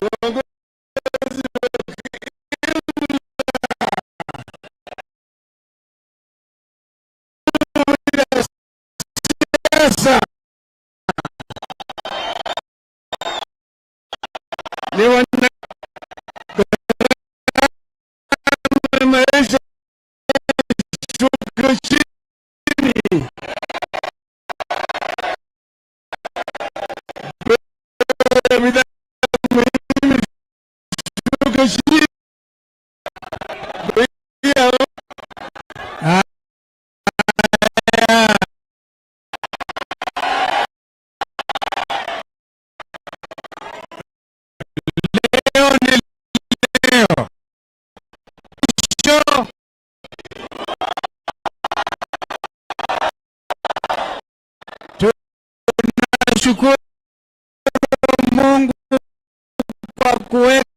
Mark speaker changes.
Speaker 1: Uongozi wa kiimla, ya siasa ni wana maisha shuke chini, bei ya bidhaa muhimu shuke chini, bei ya haya. Leo ni leo. Kesho tunashukuru Mungu kwa kuweka